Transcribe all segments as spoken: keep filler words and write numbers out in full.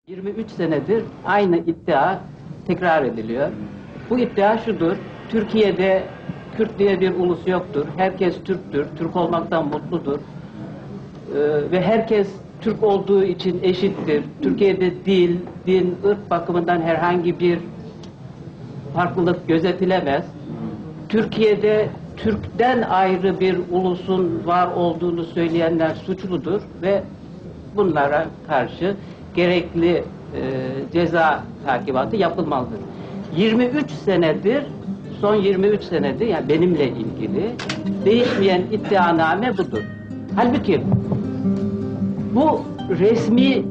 Yirmi üç senedir aynı iddia tekrar ediliyor. Bu iddia şudur: Türkiye'de Kürt diye bir ulus yoktur. Herkes Türktür. Türk olmaktan mutludur. Ee, ve herkes Türk olduğu için eşittir. Türkiye'de dil, din, ırk bakımından herhangi bir farklılık gözetilemez. Türkiye'de Türk'ten ayrı bir ulusun var olduğunu söyleyenler suçludur ve bunlara karşı gerekli, e, ceza takibatı yapılmalıdır. Yirmi üç senedir, son yirmi üç senedir, yani benimle ilgili değişmeyen iddianame budur. Halbuki bu resmi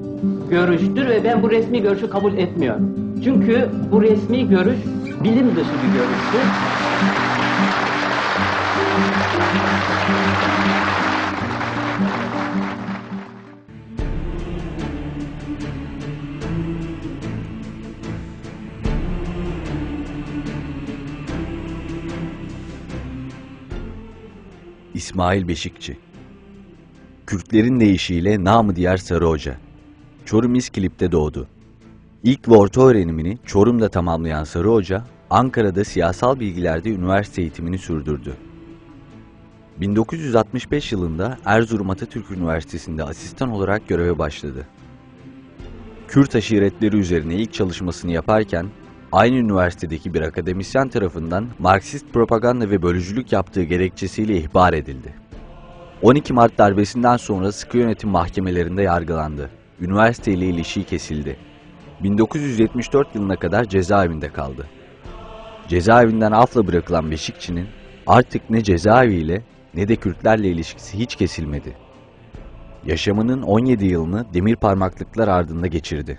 görüştür ve ben bu resmi görüşü kabul etmiyorum. Çünkü bu resmi görüş bilim dışı bir görüştür. İsmail Beşikçi. Kürtlerin deyişiyle namı diğer Sarı Hoca. Çorum İskilip'te doğdu. İlk ve orta öğrenimini Çorum'da tamamlayan Sarı Hoca, Ankara'da siyasal bilgilerde üniversite eğitimini sürdürdü. Bin dokuz yüz altmış beş yılında Erzurum Atatürk Üniversitesi'nde asistan olarak göreve başladı. Kürt aşiretleri üzerine ilk çalışmasını yaparken aynı üniversitedeki bir akademisyen tarafından Marksist propaganda ve bölücülük yaptığı gerekçesiyle ihbar edildi. On iki Mart darbesinden sonra sıkı yönetim mahkemelerinde yargılandı. Üniversiteyle ilişiği kesildi. Bin dokuz yüz yetmiş dört yılına kadar cezaevinde kaldı. Cezaevinden afla bırakılan Beşikçi'nin artık ne cezaeviyle ne de Kürtlerle ilişkisi hiç kesilmedi. Yaşamının on yedi yılını demir parmaklıklar ardında geçirdi.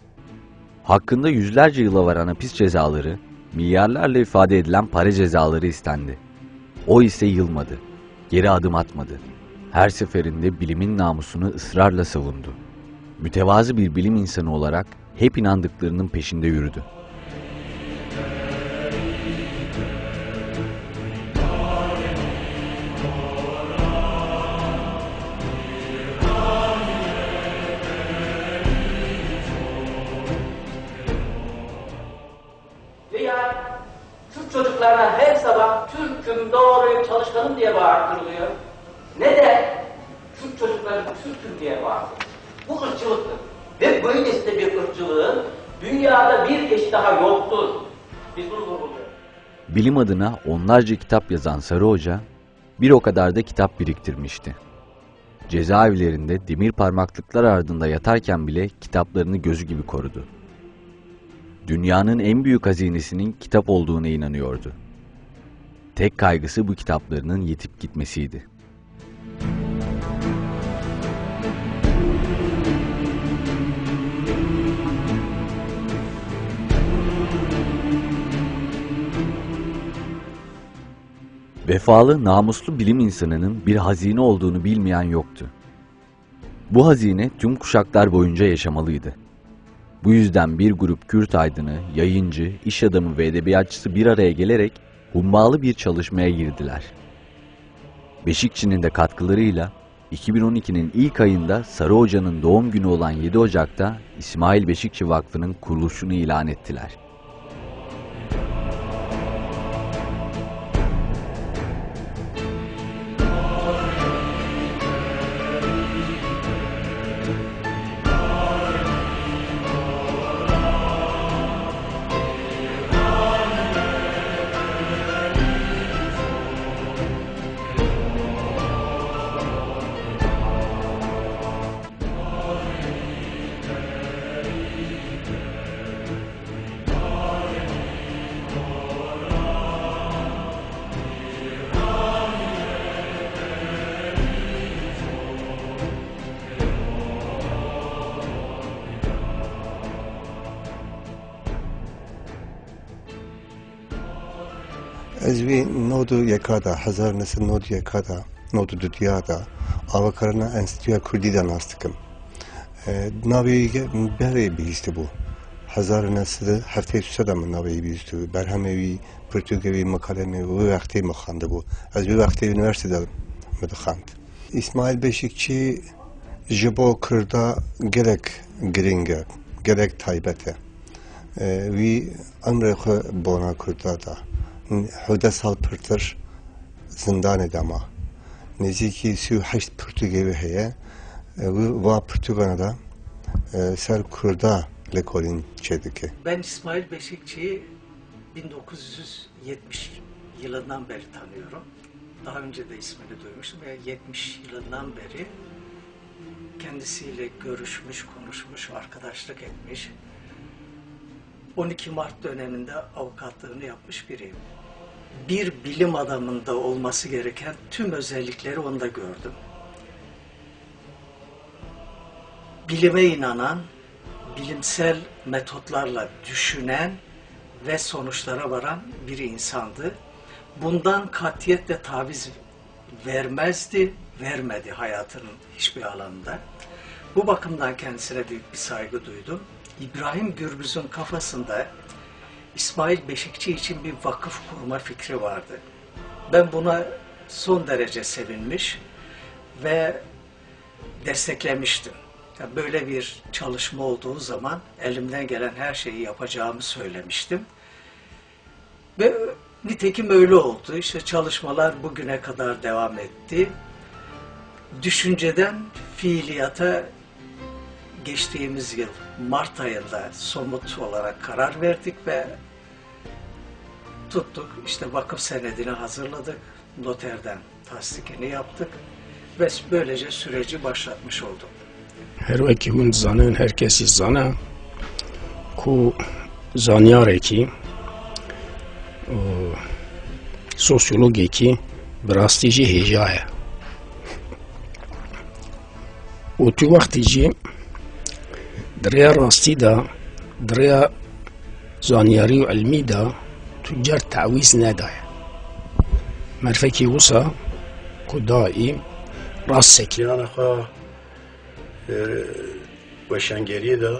Hakkında yüzlerce yıla varan hapis cezaları, milyarlarla ifade edilen para cezaları istendi. O ise yılmadı, geri adım atmadı. Her seferinde bilimin namusunu ısrarla savundu. Mütevazı bir bilim insanı olarak hep inandıklarının peşinde yürüdü. Veya Kürt çocuklarına her sabah "Türk'üm, doğruyum, çalışkanım" diye bağırtılıyor, ne de "Kürt çocukları, Türk'üm" diye bağırtılıyor. Bu ırkçılıktır. Ve böylesi de bir ırkçılığın dünyada bir eşi daha yoktur. Biz bunu vurguluyoruz. Bilim adına onlarca kitap yazan Sarı Hoca bir o kadar da kitap biriktirmişti. Cezaevlerinde demir parmaklıklar ardında yatarken bile kitaplarını gözü gibi korudu. Dünyanın en büyük hazinesinin kitap olduğuna inanıyordu. Tek kaygısı bu kitaplarının yitip gitmesiydi. Vefalı, namuslu bilim insanının bir hazine olduğunu bilmeyen yoktu. Bu hazine tüm kuşaklar boyunca yaşamalıydı. Bu yüzden bir grup Kürt aydını, yayıncı, iş adamı ve edebiyatçısı bir araya gelerek hummalı bir çalışmaya girdiler. Beşikçi'nin de katkılarıyla iki bin on ikinin ilk ayında Sarı Hoca'nın doğum günü olan yedi Ocak'ta İsmail Beşikçi Vakfı'nın kuruluşunu ilan ettiler. Ez wî nod û yeka de, hezar neh sed nod û yeka de, nod û dudiya de, avakarina Enstîtuya Kurdî de nas dikim. E, navê wî ge-, berê bihîstibû. Hezar neh sed heftê û sê de min navê wî bihîstibû. Berhemê wî, pirtûkê wî, mekalemê wî wê wextê min xwendibû. Ez wê wextê unîversîte de min dixwend. Îsmaîl Beşîkçî ji bo Kurda gelek girîng e. Gelek taybet e. E, wî emrê xwe bona Kurda da. Hevdeh sal pirtir zindanê de ma. Nêzîkî sî û heşt pirtûkê wî heye. E, wî va pirtûkana de, e, ser Kurda lêkolîn çêdike. Ben İsmail Beşikçi'yi bin dokuz yüz yetmiş yılından beri tanıyorum. Daha önce de ismini duymuştum. Yani yetmiş yılından beri kendisiyle görüşmüş, konuşmuş, arkadaşlık etmiş. on iki Mart döneminde avukatlığını yapmış biriyim. Bir bilim adamında olması gereken tüm özellikleri onda gördüm. Bilime inanan, bilimsel metotlarla düşünen ve sonuçlara varan bir insandı. Bundan katiyetle taviz vermezdi, vermedi hayatının hiçbir alanında. Bu bakımdan kendisine büyük bir saygı duydum. İbrahim Gürbüz'ün kafasında İsmail Beşikçi için bir vakıf kurma fikri vardı. Ben buna son derece sevinmiş ve desteklemiştim. Ya, böyle bir çalışma olduğu zaman elimden gelen her şeyi yapacağımı söylemiştim. Ve nitekim öyle oldu. İşte çalışmalar bugüne kadar devam etti. Düşünceden fiiliyata geçtiğimiz yıl Mart ayında somut olarak karar verdik ve tuttuk. İşte vakıf senedini hazırladık. Noterden tasdikini yaptık ve böylece süreci başlatmış olduk. Her wekî hûn dizanin, her kesî zana ku zanyarekî û sosyologekî bi rastî jî hêja ye. Û tu wextî jî di rêya rastî de, di rêya zanyarî û ilmî de tu car tawîz nedaye. Merfekî wisa ku daî rast sekî. Cîhana xwe, e, weşangeriyê de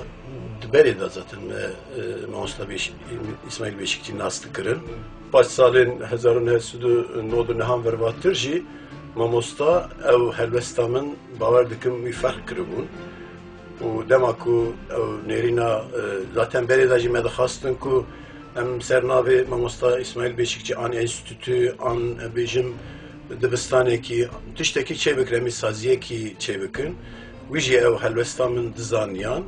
di berê de zaten me, e, mamosta Beşik-, Îsmaîl Beşikçî nas dikirin. Paş salên hezar û neh sed û nod û nehan vervatir jî mamosta ew helwesta min bawer dikim wî ferq kiribûn. Û dema ku ew nêrîna, e, zaten berê de jî me dixwastin ku em ser navê mamosta Îsmaîl Beşikçî an enstîtû, an, e, bêjim dibistanekî, tiştekî çêbikin, em ê saziyekî çêbikin. Wî jî ew helwesta min dizaniyan.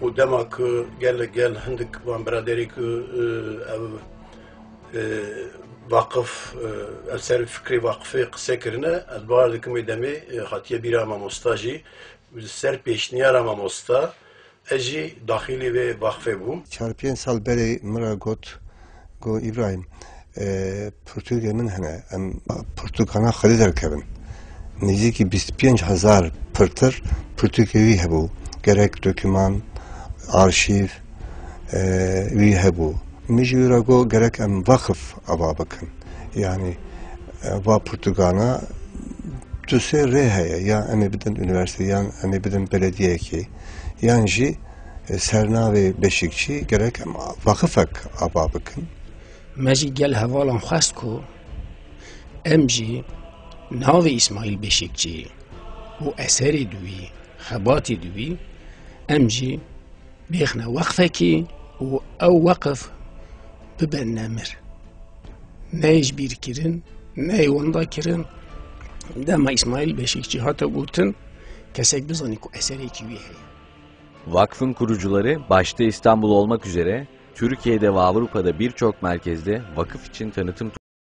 Û dema ku gel, gel hindik van biraderî ku, e, ev, e, vaqif, e, ev ser fikrê vaqifê qise kirine, ez bawer dikim wê demê, e, hatiye bîra mamosta jî, ser pêşniyara mamosta, ez jî daxilî vê vaqifê bûm. Çar pênc sal berê min re got, got, Îbrahîm, e, pirtûkê min hene, em pirtûkana xwedî derkevin. Nêzîkî bîst û pênc hezar pirtir pirtûkê wî hebû. Gerek dokûman, arşîv, e, wî hebû. Min jî wî re got, gerek em vaqif ava bikin. Yanî, e, va pirtûkana du sê rê heye. Ya em ê bidin unîversîteyê, yan em ê bidin belediyeyekê, yan jî, e, ser navê Beşikçî gerek em vaqifek ava bikin. Me jî gel hevalan xwest ku em jî navê Îsmaîl Beşikçî û eserê di wî, xebatê di wî, em jî bêxne weqfekî û ew weqf bibe nemir. Neyê ji bîr kirin, neyê wenda kirin. Dema Îsmaîl Beşikçî hate gotin, kesek bizanî ku eserekî wî heye. Vakfın kurucuları başta İstanbul olmak üzere Türkiye'de ve Avrupa'da birçok merkezde vakıf için tanıtım